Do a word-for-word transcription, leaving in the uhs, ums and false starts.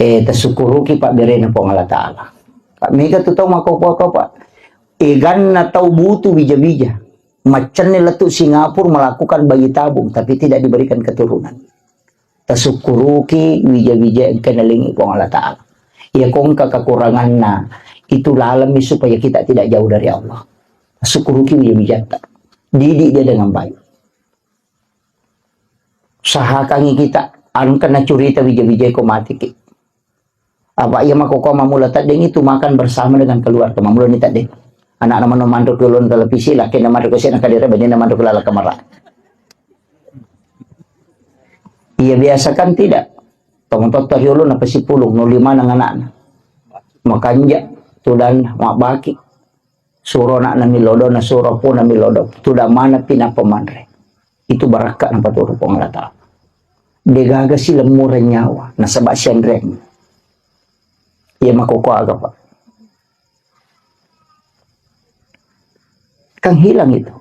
Eh, tasukkuruki pabberena Puang Allah Ta'ala. Kak, mega tu tau makkokkoe, Pak. Eganna tau butu wija-wija. Maccanne lettu Singapura melakukan bayi tabung, tapi tidak diberikan keturunan. Tasukkuruki wija-wija engka nalengi Puang Allah Ta'ala. Iya ko engka kekuranganna, itu lalemi supaya kita tidak jauh dari Allah. Tasukkuruki wija-wijatta. Didik dia dengan baik. Usahakangi kita, engka nacurita wija-wija ko matiki. Apa iya makkokkoe mammula teddeng itu makan bersama dengan keluarga. Mammula ni teddeng. Anakna mano manro ke ulun televisi, laki na manro ke sini kadira, bini na manro ke lala kamara. Iya biasa kan tidak. Tomototto riolo na pasipulung, no lima nang anakna. Makanja, tudanna, mabbaki. Suro anakna milodo, na suro pona milodo. Tudang mana pinappa manre. Itu barakka napaturu Puang Allah Ta'ala. Degaga si lemmu renyawa, nasaba sianreng. Iya makkokkoe aga, Pak. Kan hilang itu.